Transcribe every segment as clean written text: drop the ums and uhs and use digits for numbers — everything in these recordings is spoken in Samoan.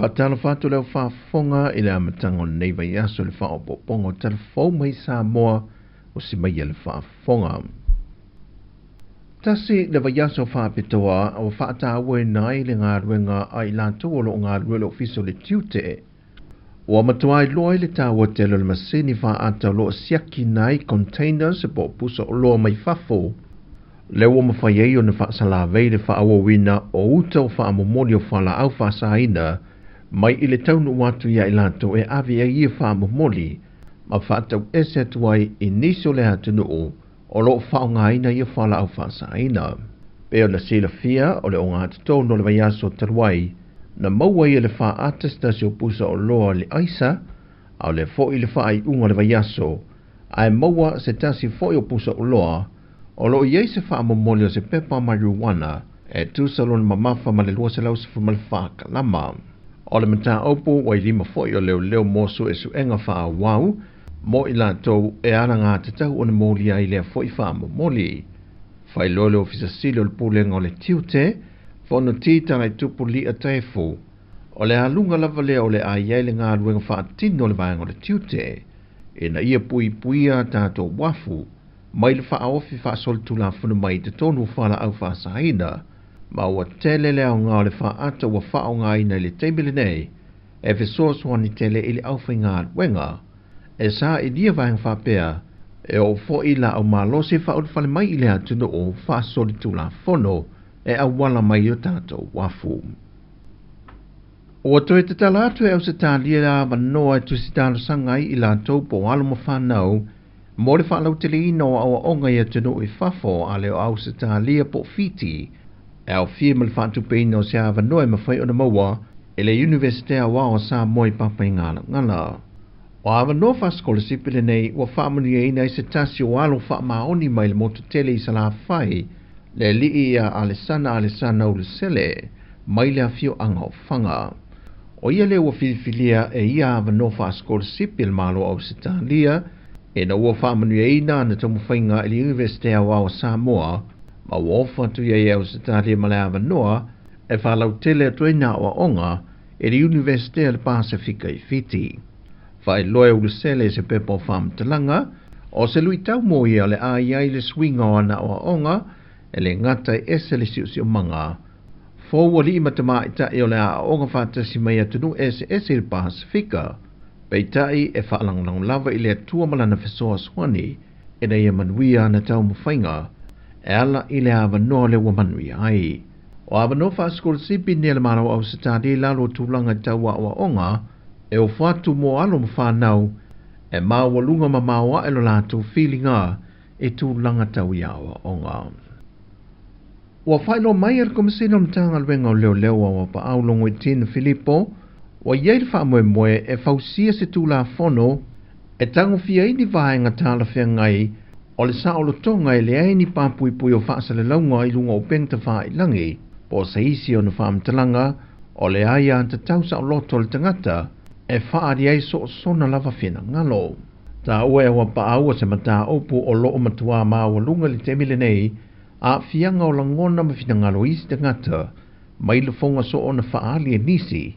Faatalofa atu le au faafofoga i le amataga o lenei vaiaso i le faaopoopoga o Tala Fou mai Samoa o si maia le faafofoga. Tasi le vaiaso faapitoa ua faatauaina ai le galuega a i latou o loo galulue i le Ofisa o le Tiute. Ua matua iloa ai le taua tele o le masini faata o loo siakina ai containers po o pusa oloa mai fafo, lea ua mafai ai ona faasalavei le faaauauina o uta o faamomoli o fualaau faasaina mai i le taunuu atu ia i latou e ave ai ia faamomoli ma faatauese atu ai i nisi o le atunuu o loo faaaogaina ia fualaau faasaina. Pei ona silafia o le ogatotonu o le vaiaso talu ai na maua ai e le faata se tasi o pusa oloa le aisa, a o lea foi le faaiuga o le vaiaso ae maua se tasi foi o pusa oloa o loo i ai se faamomoli o se pepa marijuana e tusa lona mamafa ma le 214 kalama. O le mataupu ua i lima foi o leoleo mo suesuega faaauau mo i latou e alagatatau ona molia ai lea foi faamomoli. Faailoa le Ofisa Sili o le Pulega o le Tiute, Fonoti Talaitupu Lia Taefu, o le aluga lava lea o le a i ai le galuega faatino o le vaega o le tiute ina ia puipuia tatou uafu mai le faaofi faasolitulafono mai i totonu o fualaau faasaina, ma ua tele le aoga o le faata ua faaaogaina i le taimi lenei e fesoasoani tele i le aufaigaluega e sailia vaega faapea e oo foi laau malosi faaulufale mai i le atunuu faasolitulafono e auala mai i o tatou uafu. Ua toe tatala atu e Ausetalia avanoa e tusi talosaga ai i latou po o alo ma fanau mo le faalauteleina o aoaoga i atunuu i fafo a le o Ausetalia po o Fiti, e aofia ma le faatupeina o se avanoa e mafai ona maua e le Iunivesite Aoao o Samoa i Papaigalagala. O avanoa faasikolasipi lenei ua faamanuiaina ai se tasi o alo faamaoni mai le motu tele i Salafai, le alii ia Alesana Alesana Ulusele mai le afioaga o Faga. O ia lea ua filifilia e ia avanoa faasikolasipi e le Malo o Ausetalia ina ua faamanuiaina ana taumafaiga i le Iunivesite Aoao o Samoa, ma ua ofa atu i ai e Ausetalia ma le avanoa e faalautele atu ai nā aoaoga e le Iunivesite a le Pasefika i Fiti. Faailoa e Ulusele i se pepa o faamatalaga o se luitau mo ia o le a i ai le suiga o ana aoaoga e le gata e ese le siosiomaga fou alii ma tamaitai o le aoaoga faatasi mai atunuu eseese i le Pasefika, peitai e faalagolago lava i le Atua ma lana fesoasoani ina ia manuia ana taumafaiga e ala i le avanoa lea ua manuia ai. O avanoa faasikolasipi nei a le Malo o Ausetalia i lalo o tulaga tau aoaoga e ofo atu mo alo ma fanau e maualuga ma maoae lo latou filiga e tulaga tau i aoaoga. Ua faailoa mai e le Komesina o le Matagaluega o Leoleo Auapaau Logoitino Filipo ua i ai le faamoemoe e fausia se tulafono e tagofia ai ni vaega talafeagai o le saolotoga e leai ni papuipui o faasalalauga i luga o upega tafailagi po o se isi ona faamatalaga o le aiatatau saoloto o le tagata e faaali ai soosona lava finagalo. Taua e Auapaau o se mataupu o loo matuā maualuga i le taimi lenei aafiaga o lagona ma finagalo o isi tagata mai lafoga soona faaali e nisi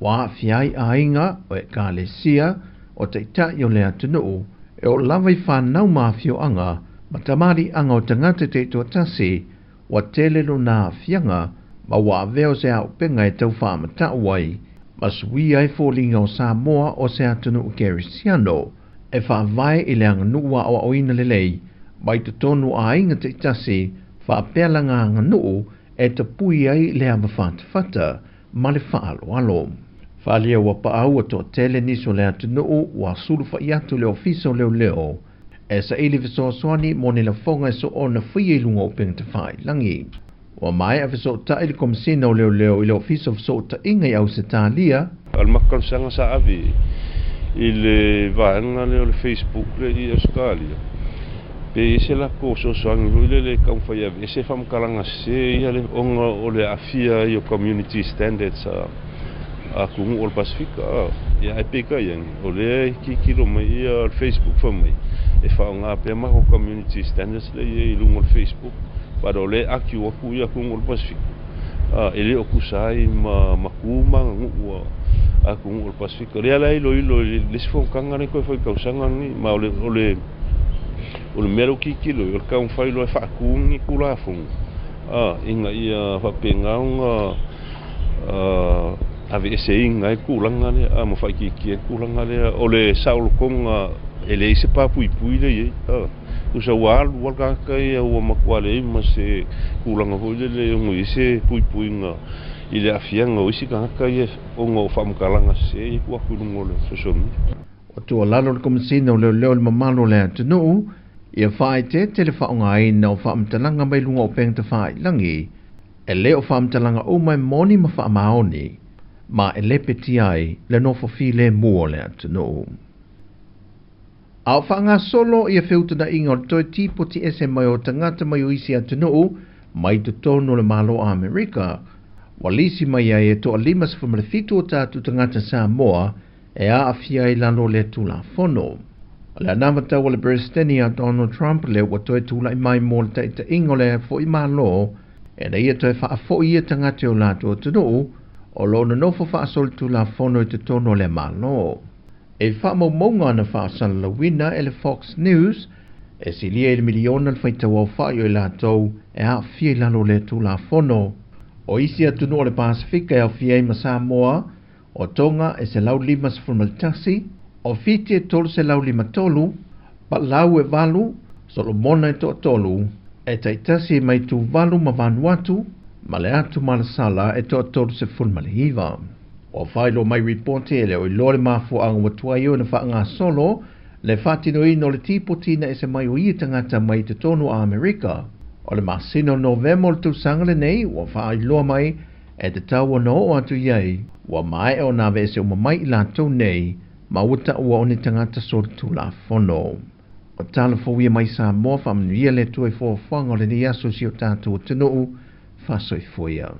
ua aafia ai aiga o ekalesia o taitai o le atunuu e oo lava i fanau ma afioaga ma tamaliiaga o tagata taitoatasi ua tele lona aafiaga ma ua avea o se auupega e tau faamatau ai ma suia ai foliga o Samoa o se atunuu kerisiano e faavae i le aganuu aoaoina lelei mai totonu o aiga taitasi faapea laga aganuu e tapui ai le avafatafata ma le faaaloalo. Faaalia Auapaau ua toatele nisi o le atunuu ua sulufai atu le Ofisa o Leoleo e saili fesoasoani mo ni lafoga e soona faia i luga o upega tafailagi. Ua maea fesootai le Komesina o Leoleo i le Ofisa o Fesootaiga i Ausetalia. O le matou talosaga sa ave i le vaega lea o le Facebook lea i Ausetalia, pe i ai se latou fesoasoani foi lele e taumafai e aveese faamatalaga sese ia ona o le aafia ai o community standards a atunuu o le Pasefika. Ia ae peitai ane o lea e tilotilo mai ia le Facebook fai mai e faaaoga pea matou community standards lea e i ai i luga o le Facebook, but o lea e argue atu ia atunuu o le Pasefika E le o tusa ai ma ma tu ma aganuu a atunuu o le Pasefika. O lea la e iloilo i le isi fonotaga lea toe fai i le tausaga lenei, ma o le o le o le mea lea ua tilotilo i ai, o le taumafai loa e faatu ni Tulafono ina ia faapena ona aveeseina ai le tulaga lea ma faaitiitia ai le tulaga lea o le saolotoga e leai se papuipui lea e i ai. Tusa ua alu lava le tagata ia ua matua leai ma se tulaga foi lele e ono i ai se puipuiga i le aafiaga o isi tagata ia ona o faamatalaga sese ia e tuu atu i luga o le social media. Ua tuualalo le Komesina o Leoleo i le mamalu o le atunuu ia faaeteete le faaaogaina o faamatalaga mai luga o upega tafailagi, e le o faamatalaga uma e moni ma faamaoni, ma e lepetia ai le nofo filemu o le atunuu. A o faagasolo ia feutagaiga o le toe tipoti ese mai o tagata mai o isi atunuu mai totonu o le Malo o Amerika, ua lisi mai ai e 57 o tatou tagata Samoa e aafia ai i lalo o lea Tulafono. O le anavatau a le Peresetene ia Donald Trump lea ua toe tulai mai mo le taitaiga o lea foi Malo ina ia toe faafoi ia tagata i o latou atunuu o lo o nonofo faasolitulafono i totonu o lea Malo. E faamaumauga na faasalalauina e le Fox News, e silia i le miliona le faitauaofai o i latou e aafia i lalo o lea Tulafono. O isi atunuu o le Pasefika e aofia ai ma Samoa, o Tonga e 151, o Fiti e 353, Palau e 8, Solomona e 3, e taitasi mai Tuvalu ma Vanuatu, ma le Atu Malasala e 39. Ua faailoa mai ripoti e le o iloa le mafuaaga ua tuai ai ona faagasolo le faatinoina o le tipotina ese mai o ia tagata mai totonu o Amerika. O le masina o Novema o le tausaga lenei ua faailoa mai e tatau ona oo atu i ai ua maea ona aveese uma mai i latou nei ma ua taua o ni tagata solitulafono. O tala fou ia mai Samoa, faamanuia le Atua i fuafuaga o lenei aso i si o tatou atunuu. Faasoifua ia.